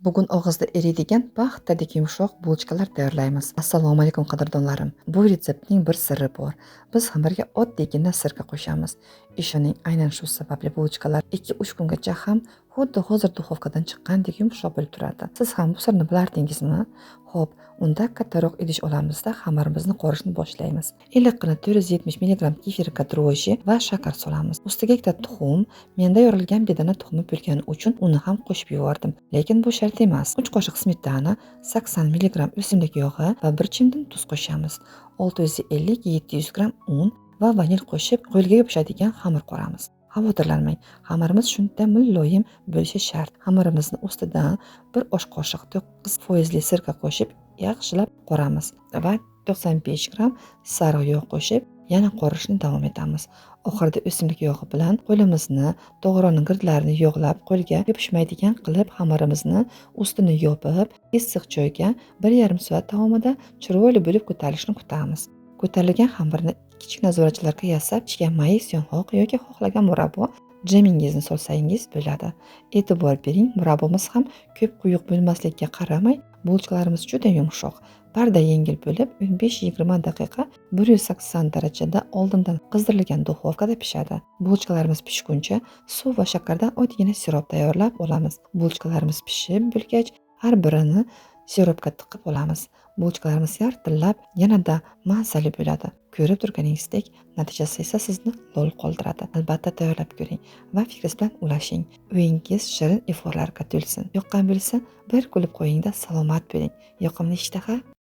Bugun og'izda eriydigan paxtadek yumshoq булочка lar tayyorlaymiz. Assalomu alaykum, qadrdonlarim. Bu retseptning bir siri bor. Biz xamirga oddiygina sirka qo'shamiz. Ishoning, aynan shu sababli булочка lar 2-3 kungacha ham xuddi hozir duxovkadan chiqqandek yumshoq bo'lib turadi. Siz ham bu sirni bilardingizmi? Xo'p, unda kattaroq idish olamizda xamirimizni qorishni boshlaymiz. Iliqqina 470 mg kefirga дрожжи va shakar solamiz. Ustiga ikkita tuxum, menda yorilgan bedana tuxumi bo'lgani uchun uni ham qo'shib yubordim. Lekin bu shart emas. 3 qoshiq smetana, 80 mg o'simlik yog'i va 1 chimdim tuz qo'shamiz. 650-700 gramm un va vanil qo'shib, qo'lga yopishadigan xamir qoramiz. Xavotirlanmang, xamirimiz shunda muloyim bo'lishi shart. Xamirimizni ustidan 1 osh qoshiq 9% sirka qo'shib, yaxshilab qoramiz va 95 gramm sariq yog' qo'shib, yana qorishni davom etamiz. Oxirida o'simlik yog'i bilan qo'limizni, to'g'roning girdlarini yog'lab, qo'lga yopishmaydigan qilib xamirimizni ustini yopib, issiq joyga 1,5 soat davomida chiroyli bo'lib ko'tarilishini kutamiz. Ko'tarilgan xamirni kichik nazoratchilarga yasab, ichiga mayiz, yong'oq yoki xohlagan murabbo, jemingizni solsangiz bo'ladi. E'tibor bering, murabbomiz ham ko'p quyuq bo'lmasligiga qaramay, булочка larimiz juda yumshoq, parda yengil bo'lib, 15-20 daqiqa 180 darajada oldindan qizdirilgan duxovkada pishadi. Булочка larimiz pishguncha suv va shakardan oddiygina sirop tayyorlab olamiz. Булочка larimiz pishib bo'lgach, har birini siropga tiqib olamiz. Булочка larimiz yartillab, yanada mazali bo'ladi. Ko'rib turganingizdek, natijasi esa sizni lol qoldiradi. Albatta tayyorlab ko'ring va fikringiz bilan ulashing. Uyingiz shirin iforlarga to'lsin. Yoqqan bo'lsa, bir kulib qo'yingda, salomat bo'ling. Yoqimli ishtaha.